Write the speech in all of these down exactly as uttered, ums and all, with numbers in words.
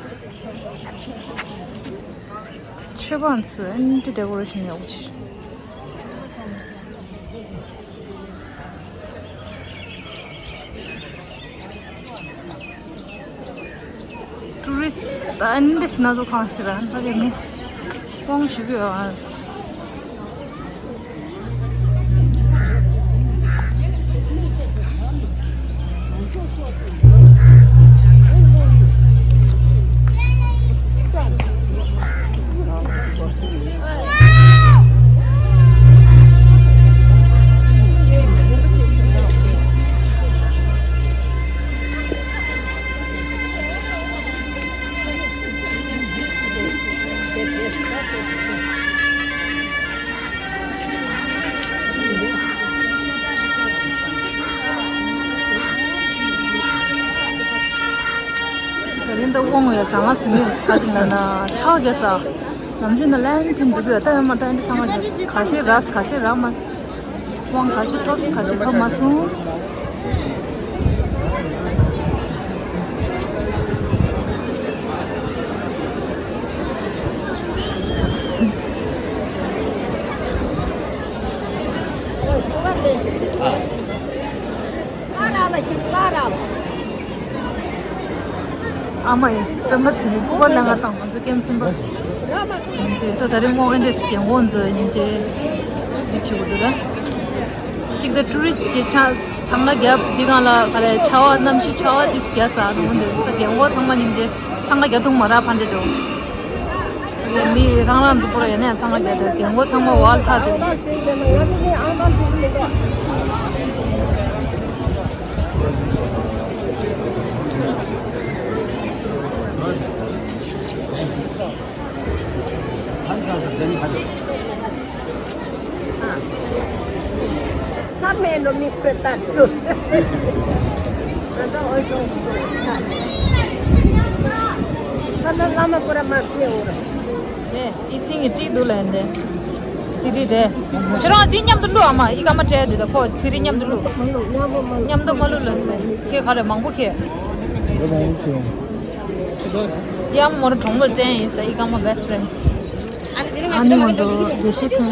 མཆོད་པ་ཚོ་ཨེ་འདྲ་ཌེ་ཀོ་རེ་ཤན་ཡག་པོ་བྱས། ཊུ་རི་སི་ཊི་ཨ་ནི་འདི་སྣ་ཚོགས་གང་ཞིག་ར་ཕ་གི་མི་དབང་ཞུ་གི་ཡོད། ད་རིང་ད་དབང་ཡོད་ཟ་མ་ཟིན་ཡོད་ཁ་ཅིག་ལ་ན་ཆག་རྒྱ་ས་ནམ་རྒྱུན་ན་ལན་ཁྲིམས་འགྲུབ་ཡོད་ད་ཡོད་མ་ད་འདི་ཚང་མ་ཁ་ཤས་ར་ཁ་ཤས་ར་མ། དབང་ག་ཤེད་ཐོབ་ག་ཤེད་ཐོབ་མ་སོང་། ཨ་མ་ཡིན་སྤེན་པ་ཚེ་རིང་སྐུ་པར་ལེན་ག་བཏང་། ཚོ་ཀེམ་གསུམ་པ། ཡིན་ཅེ་ད་ད་རིང་དབང་ཨེ་འདྲས་ཀྱི་དབང་མཛོད་ཡིན་ཅེ། འདི་ཆེ་བོ་འདུག་ར། གཅིག་ད་ཊུ་རི་སི་གི་ཆ་ཚང་མ་རྒྱབ་འདི་གང་ལ་ག་ལས་ཆ་བ་གནམ་གཤིས་ཆ་བ་དིས་རྒྱ་ས་ནུ་འདི་ད་རྒན་གོག་ཚང་མ་ཡིན་ཅེ་ཚང་མ་རྒྱ་ཐུང་མ་ར་ཕན་ཅེ་འགྲོ། མི་རང་རང་འཛུགས་པོ་ར་ཡིན་ནས་ཚང་མ་རྒྱ་ད་རྒན་གོག་ཚང་མ་ཝལ་ཕ་ཅེ། ཚར་མེད་ནོ་མི་ཁོས་ལྟ་ཐུབ། ང་ཚོ་འོས་ཤོང་ཚར། ཚར་ན་བླ་མ་ཁོ་ར་མ་ཁེ་འོ་ར། དེ་ཨི་ཚིང་གི་བྲིས་འདུག་ལན་དེ། སི་རི་དེ། ཁྱེད་རང་དེ་མཉམ་དུ་བླུག་ཨ་མ་ཨི་ཀ་མ་སྤྲད་དེ་ད་ཁོ་སི་རི་མཉམ་དུ་བླུག་མཉམ་དུ་མ་བླུག་ལ་ཟེར། ཁྱེད་ག་རེ་མང་པོ་ཁྱེད། ཡང་མོར་གྲོགས་མོ་ཅན་ཡིན་ས་ཨི་ཀ་མ་བེ་སི་ཊི་ཕེ་རེན་ཌི། ཨ་ནི་ང་ཚོ་དགེ་བཤེས་ཐོན།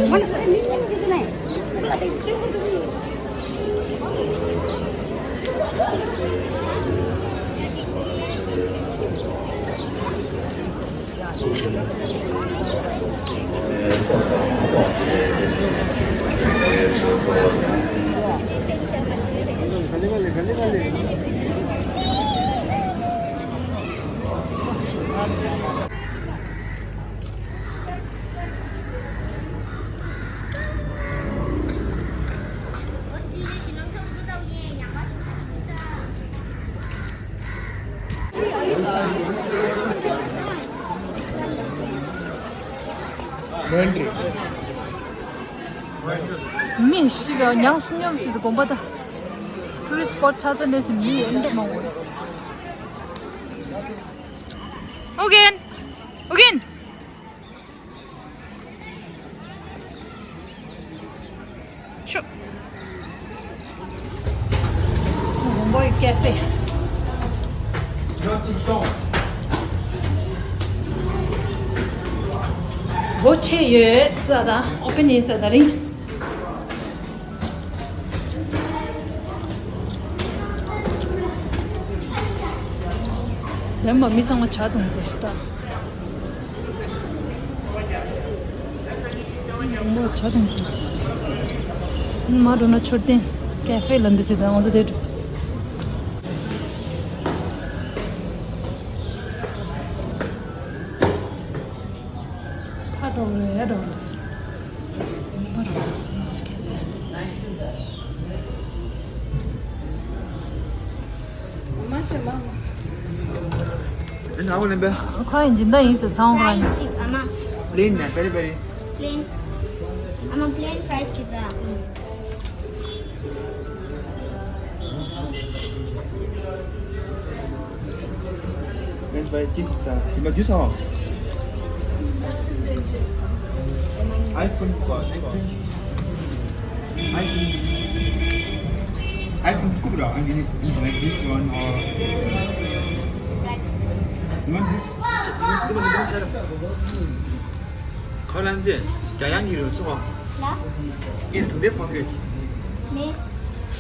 མི་ཞིག་ཉང་སུ་ཉམས་སུ་དགོན་པ་དང་ཊུ་རི་སི་སི་པོ་ཊི་ཆགས་ཚར་ནས་ཀྱི་མི་ཡོད་འདི་མང་བོ། ཨོ་རྒན། ཨོ་རྒན། ཤོ། མོན་གྷོ་ཡི་ཀེ་ཧྥེ། སྒོ་ཕྱེ་ཡོད་ས་དང་ཨོ་པན་ཡིན་ས་དེ་རིང་། དེ་མ་མི་ཚང་མ་ཇ་འཐུང་གི་ཤི་ད། མོ་ཇ་འཐུང་ཤི། མ་འགྲོ་ན་མཆོད་རྟེན་ཀེ་ཧྥེ་ལ་འདི་ཚེ་ད་ང་ཚོ་དེ་འགྲོ། ཁ་འགྲོ་རེད་འགྲོ་རེད། ཁོ་རང་སྦྱིན་བདག་ཡིན་ཟེར་ཚང་ཁོ་རང་ཡིན། Plain ནས་very very plain. I'm a plain fries to try. French fry chips, uh, chips, juice, huh? Ice cream, uh, ice cream. Ice cream. Ice cream scoop, uh, and you need, you know, like this one or ཁ་ལན་ཅེ། རྒྱ་ཡང་གི་རུ་སོ། ལ། ངས་དུ་དེ་ཕ་གི། མེ།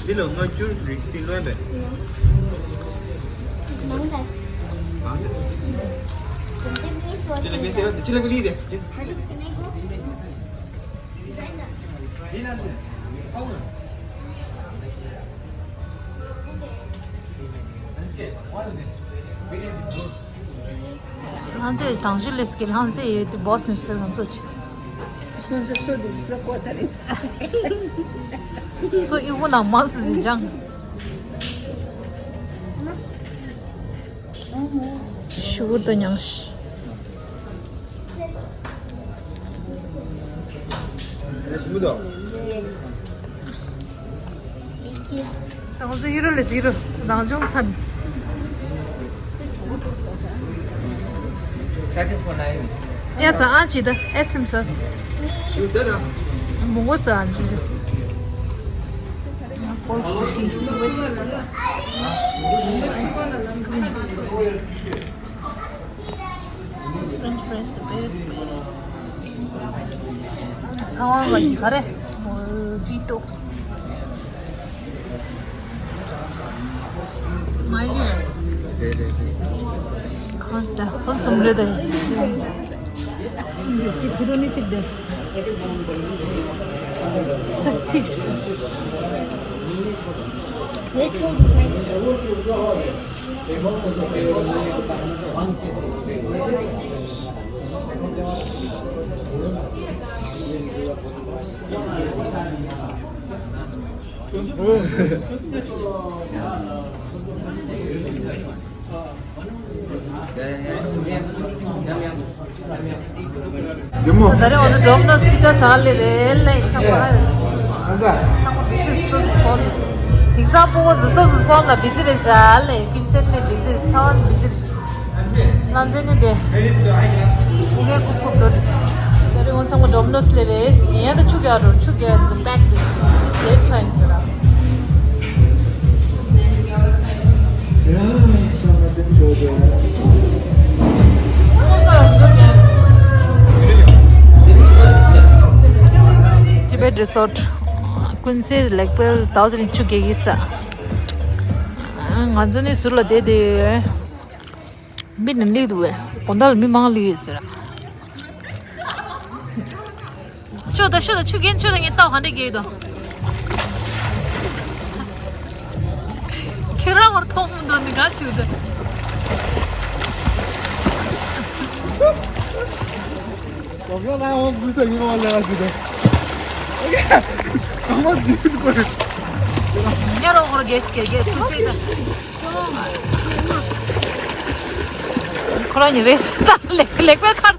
འདི་ལོ་ང་ཅུར་རིག་རྩིས་ལོན་པས། ནང་ད། ནང་ད། དུ་དེ་མི་སོ། ཅི་ལ་མི་སེ་ཅི་ལ་མི་ལི་དེ། ཧ་ལས་ཀ་ནས་གོ། འདི་ལ་ཅེ། ཨའུ་ལ། ལྷང་ཚེ་དང་ཞུ་ལེས་ཀྱི་ལྷང་ཚེ་ཡོད་དུ་བོ་སི་ནས་སེ་ལང་ཚོ་ཆེ། སོ་ཨི་བུ་ན་མང་སི་ཟི་ཅང་། ཤུ་བུར་དུ་མྱངས་ཤི། དང་ཚོ་ཧི་རོ་ལེ་ཧི་རོ་རང་བྱུང་ཚན། ཡ་ས་ཨ་ཅི་ད་ཨེ་སི་ལིམ་སོ་སི། མོ་གོ་ས་ཨ་ཅི་ཅི། French fries དང་དཔེ་དཔེ། ཚ་བ་ང་ཅི་ག་རེ། མོ་ཅི་ཏོ། སྨའི་ལི། གང་ལྟར་ཁོང་གསུམ་རེད་དེ། གཅིག་ཕུ་རོ་ནི་གཅིག་དེ། ཚིག་ཚིག Let's hold this mic. ད་རེས་འོ་ན་ཌོ་མི་ནོ་སི་པི་ཛ་ཟ་ལེ་རེད་ལེ། ཚང་མ་ཚང་མ་བི་ཛི་ནེ་སི་སོ་སོ་ཧོམ། དེང་སང་ཕྲུ་གུ་ཚོ་སོ་སོ་ཧོམ་ལ་བི་ཛི་རེད་ཤག་ལེ། ཀུན་མཁྱེན་ནི་བི་ཛི་རེད། ཚ་བ་ནི་བི་ཛི་རེད། ལམ་སེང་ནི་དེ། ཨུ་གེ་ཀུབ་ཀུབ་འགྲོ་དུས། ད་རེས་འོ་ན་ཚང་མ་ཌོ་མི་ནོ་སི་ལེ་རེད། ཡང་ད་ཆུ་རྒྱག་འགྲོ། ཆུ་རྒྱག་པེག་དེ་ཞིག་དེ་ལེ་ཊི་ཆགས་ཡིན་ཟེར་ར། Tibet Resort ཀུན་གསལ་ལེགས་སྤེལ་ཟླ་བ་ཚེ་རིང་ཆུ་རྒྱག་གི་ས། ང་ཚོ་ནི་ཟུར་ལ་བསྡད་དེ་ཡོད། མི་ནི་སླེབས་འདུག་བས། དགོང་དག་ལ་མི་མང་སླེབས་ཡོད་ཟེར། ཤོད་ད་ཤོད་ད། ཆུ་རྒྱན་ཤོད་ད། ངས་ལྟ་བ་ག་འདྲ་རྒྱག་གི་འདུག་ཁྱོད་རང་བར་མཐོང་མི་འདུག་ནི་ག་ཆུ་ད། ཉ་རོ་ཧོར་གེ་གེ་གེ་ཆུ་སེ་ད། ཁོ་རང་ཉིད་རེད་ད། ལེགས་ལེགས་པའི་ཁར།